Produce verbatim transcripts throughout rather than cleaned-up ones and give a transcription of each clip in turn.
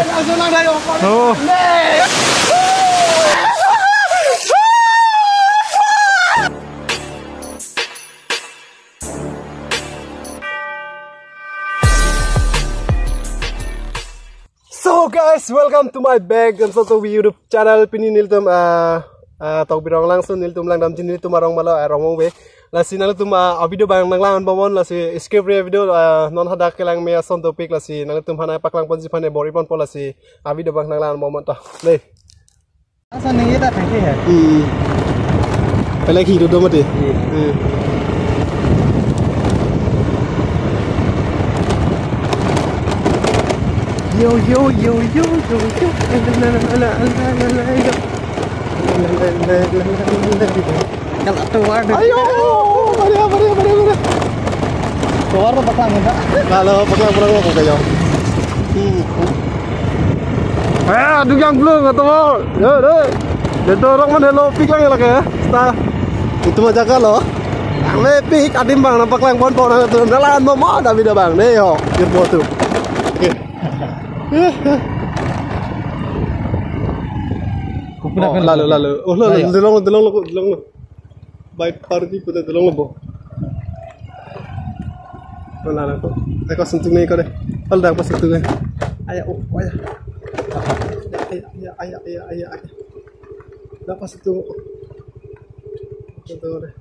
Langsung lang tayo. Oh. So guys, welcome to my back Gamsong Tokbi YouTube channel. Pini nelitum, ah, ah, Tokbi Rong Langsun, nelitum langdamji nelitum arong malo, ah, Rongmongve. Lasi nangtum, ah, avideo abang nanglang bomnon, lasi skip ri avideo, ah, non hadak kelang me ason topik, lasi nangtum aphan paklang ponji aphan bor-i ponpo, lasi avideo abang nanglang bomnon to. Dei. Asa ning ita thangke hai. Hmm. Pele khi do do mati. Iya. Hmm. Yo, yo, yo, yo, yo, yo. Kalau keluar deh. Ayo, mari, mari, mari, mari. Keluar tuh paklang, ya, Pak? Kalau paklang, paklang, paklang, kayo. Hmm. Eh, aduh, yang belum, atau mau? Ya, deh. Dia dorong mana lo, pik lang lagi ya. Sta. Itu mah jaga lo. Ang lepik, adim bang, nampak lang pon pon, nang tu, nalan mo mo, ada bida bang, deh yo, biar buat tu. Oke. Kupuna Oh, kan lalu, lalu. Oh, lalu, Ayo. Delong, delong, delong, delong. Bai party pu ta delong lo bo. Wala na ko. Eko suntung ne ko dei. Hal dak pa suntung ne. Aya, oh, aya. Aya, aya, aya, aya, aya. Dak pa suntung. Suntung dei.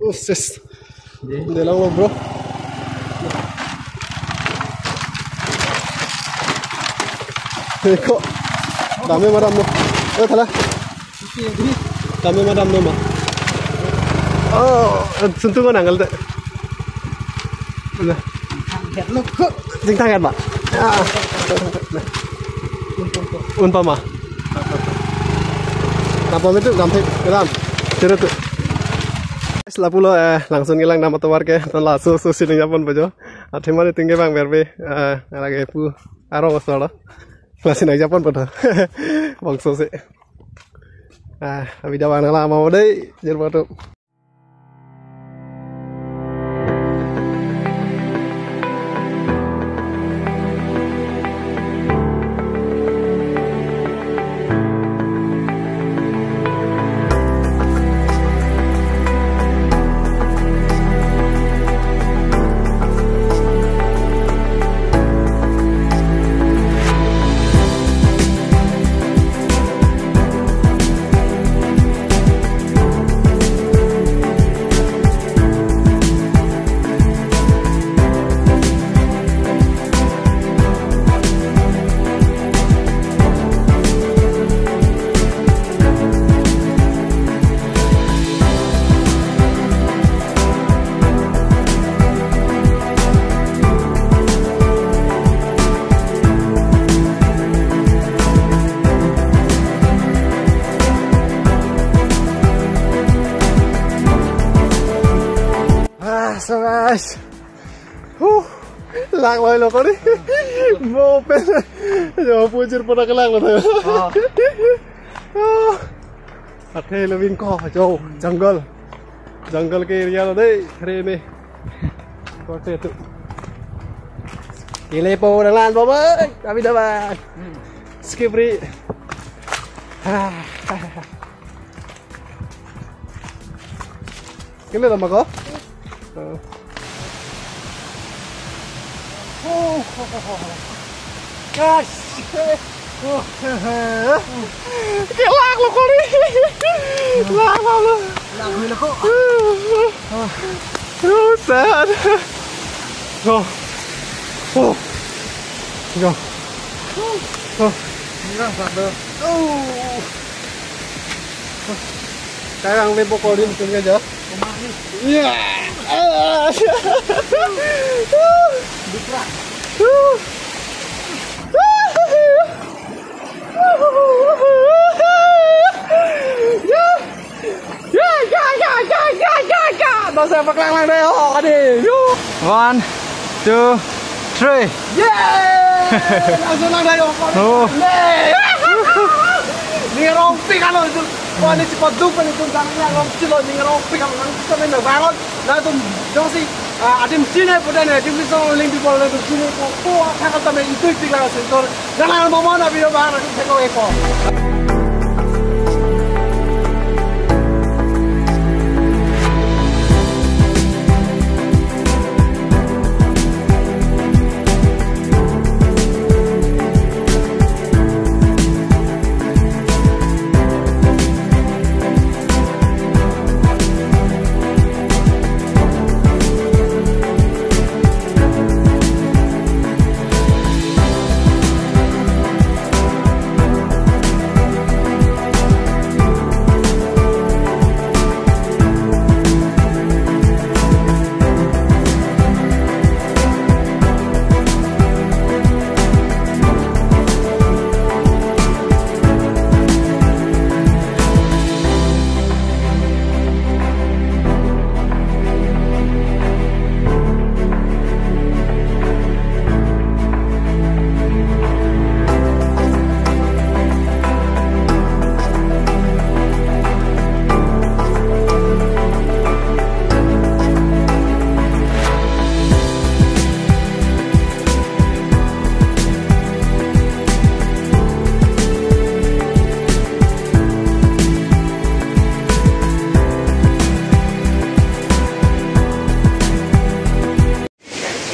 Oh, sis. Dei. Delong lo, bro. Eko. Dam-e ma damlo. Eh, thala. Dam-e ma damlo ma. Oh, suntung ko nanggal te. Nah. Jingthang kan, Pak? Ya. Un pa ma. Napa itu gampang, kelam. Cerut tu. Lapulo, eh, langsung ngelang dam atovar ke, ton laso so si nangjaponpo jo. Athema ni tingke bang berbe, eh, lake pu arong osolo. Laso si nangjaponpo to. Bangso si. Ah, avideo abang nanglang bomnon dei, jer batu. Ah, so guys. Huh. Lang loi lo kori. Mo pen. Jo pujir pura kelang lo. Oh. Ah. Athe lo vin ko jo jungle. Jungle ke area lo dei, hari ini. Kote tu. Kile po nanglang bomnon. Kami dapat. Skip ri. Ah. Kile lama ko? Oh. Gosh. Kelang lo kori. Lang lo. Lang lo ko. So sad. Go. Oh. Go. Oh. Ngerang sado. Oh. Kaya ang may bokol din, ito nga dyan. Iya. Ah. Duprak. Ya, ya, ya, ya, ya, ya, ya. Bangso paklang lang tayo. Adi, yo. One, two, three. Yeay! Langsung lang tayo. Oh. Yeay! Ning arongpik ano itu. Wah, ini cepat duk kan itu, tangnya arongpik lo, ning arongpik kan, nang kita main bangun. Nah, itu jongsi Ah, adim chinine pute ne, adim bisong ling people ne, adim chinine po, po, athak tame itu itu lang sensor. Jangan momon abi yo bang, adim thek eko.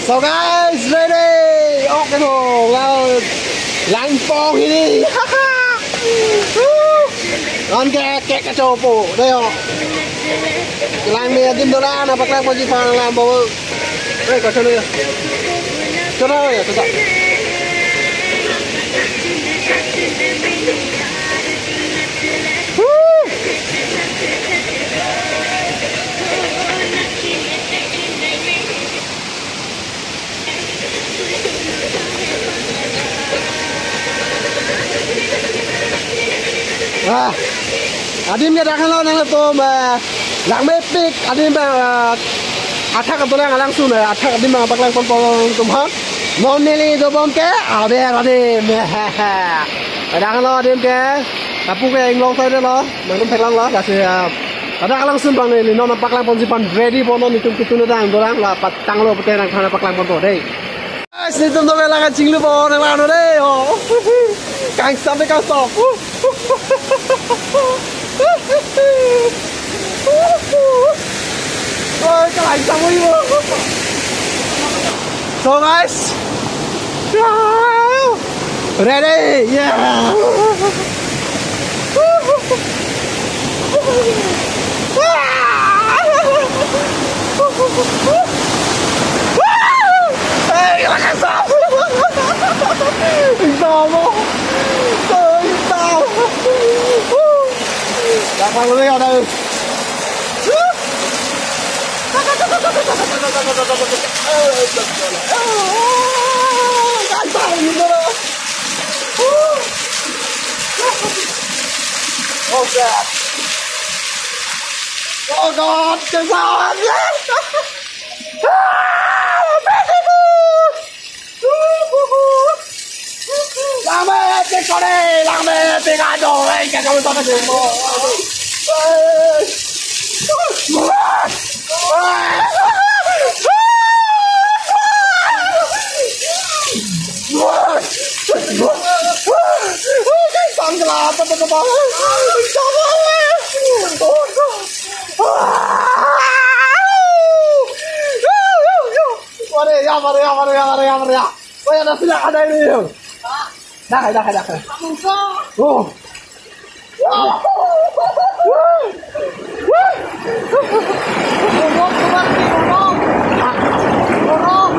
So guys, ready. Okay, no, well, langpong ini. An ke ke kachopo, deo. Lang me adim dolang, apa kelang poji pang lang bo. Eh, kacau ya. Coba ya, coba. Woo! Ah, adim ke dak henlo nangtum, eh, langmepik adim, eh, athak dolang alangsun, eh, athak adim abang paklang ponpon atum ha. Non neli dobom ke aber adim. Dak henlo adim ke, kapu ke inglong side lo, nangtum theklonglo, lasi, eh, dak alangsun abang neli non paklang ponji aphan ready pon, non netum ketun dang dolang, la patanglo pute nangtum aphan paklang ponpo dei. Guys, netum do ke lang kachinglu pon lang lo dei, oh. Kangsam dei, kangsam. Oh, kangsam, oh. So guys, ready, yeah. Oh God! Oh God! Kesawan! Langmepik kore, langmepik, aduh, eh, kamu sama demo. Mari ya, mari ya, mari ya, mari ya, mari ya. Oh ya, nasi dah ada ini. Dah, dah, dah. Oh. Borok, borok, borok. Borok.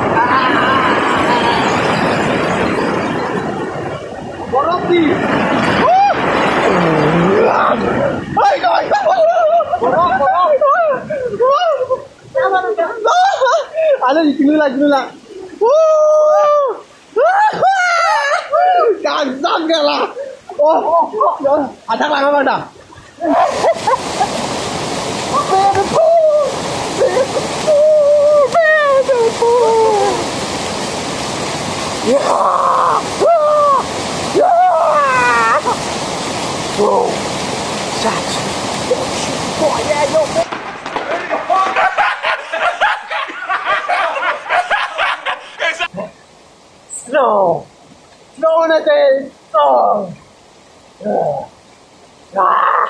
Borok di. Hai, hai, hai. Borok, borok. Ada di sini lah, sini lah. Kangsam ke la. Oh, ada lah, ada. Beautiful, beautiful, beautiful. Yeah. Yeah. Bro, shot. Boy, yeah, yo. Oh. No, no, no, no. Ah.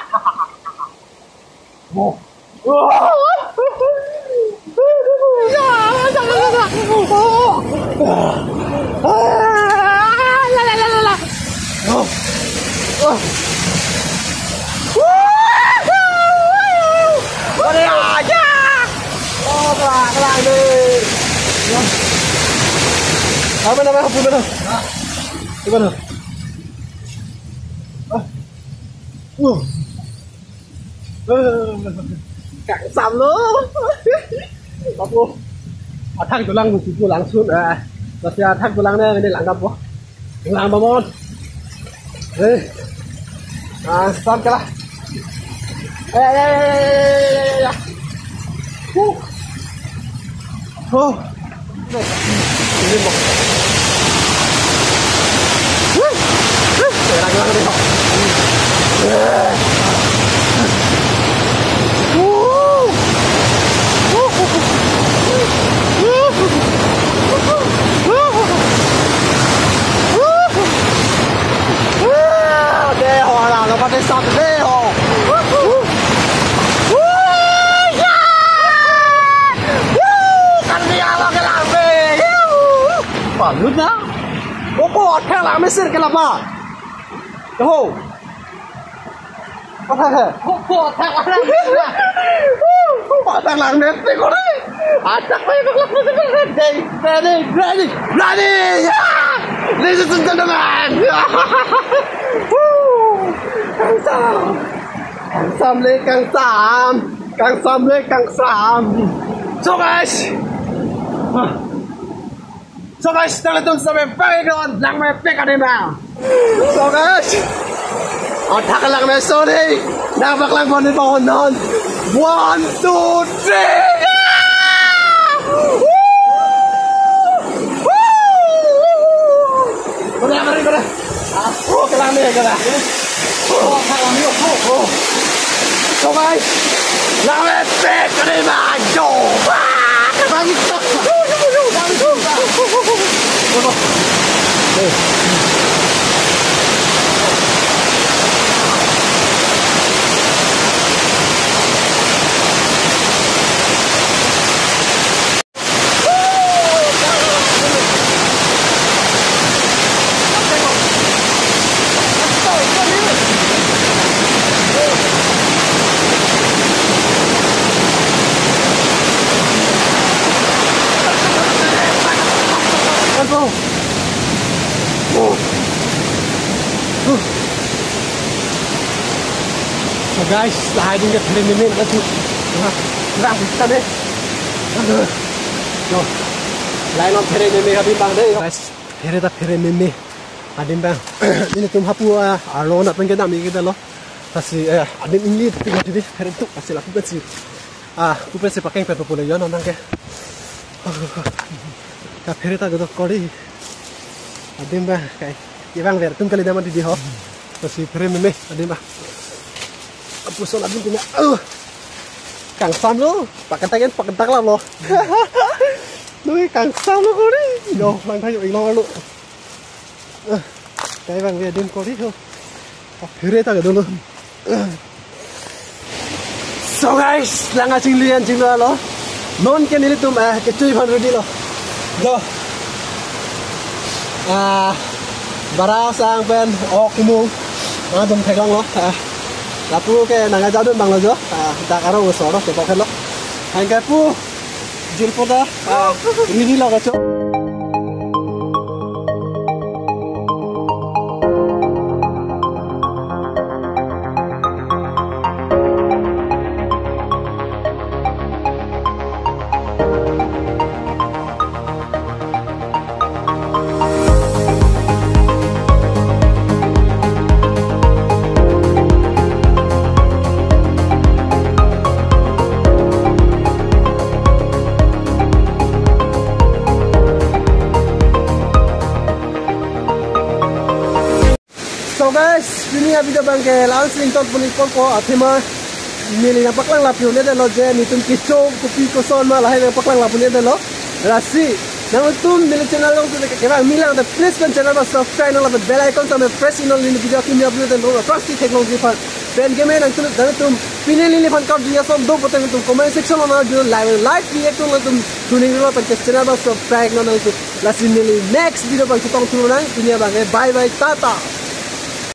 Oh. Apa nama? Apa nama? Gimana? Ah. Uh. Kangsam lo. Bapu. Athak dolang buku langsung, eh. Masih athak dolang ne, ini langkap po. Lang mamon. Eh. Ah, start kala. Eh, ya, ya. Uh. Oh. Palut na? Oko athak lang mesir ke lapa? Ho. Athak he? Oko athak lang mesir na? Athak lang mesir ko re. Athak lang mesir ko re. Ready, ready, ready, ready. Yeah! Ladies and gentlemen. Kangsam. Kangsam le, kangsam. Kangsam le, kangsam. So guys. So guys, nanglitum sampai pagi don lang mepik adi ma. So guys, athak lang me, sorry. Nang paklang pon ni pon non. One, two, three. Yeah! Woo! Woo! Kore, kore, kore. Ah, oh, kelang ni, kelang. Oh, kelang ni, oh, oh. So guys, lang mepik adi ma, jo. Ah, kelang ni. So guys, lahai adim ke phere meme, let's see. Wah, kurang bisa deh. Aduh. Yo. Lain non phere meme adim abang deh. Guys, phere ta phere meme adim abang. Nelitum hapu, ah, arlo nat pen kedam ik-edetlo. Lasi, eh, adim ingni tinggal di phere tuk, lasi lapu pensi. Ah, pu pensi pakeng pen pule yo non abang ke. Kaphere ta kedo kori. Adim abang, kai. Ibang ver tum kali dama didi ho. Lasi phere meme adim abang. Apuson adim punya. Uh. Kangsam lo, paketak en paketak la lo. Nui kangsam lo kori. Yo, lang thayo ilong lo. Eh, kai abang dia adim kori ho. Phere ta kedo lo. So guys, lang achingli an chinglo lo. Non ke nelitum, eh, kechui phan ready lo. Do. Ah, bara sang pen ok mung. Nangtum theklong lo. Ah, lapu ke nang ajadun abang lo jo. Ah, dak arong so lo, so lo. Hangke pu. Jil poda, ah, ready lo kacho. So guys, pini avideo abang ke la-an si ington pon ik ponpo, athema neli nangpaklang lapu un-edetlo je, nelitum kecho kopi koson ma lahai nangpaklang lapu un-edetlo. Lasi, Nangtum neli channel along tu kevang milang te please pen channel abang subscribe nang lapen bell icon tame press non, neli video kimi upload dan rong rong si theklongji aphan. Pen keme nangtum nangtum pine neliphan kap dia som do pote nangtum comment section along nang video live live react nangtum tuning lo pen ke channel abang subscribe nang nangtum. Lasi neli next video abang chetong thu nang, pini abang ke bye bye, tata.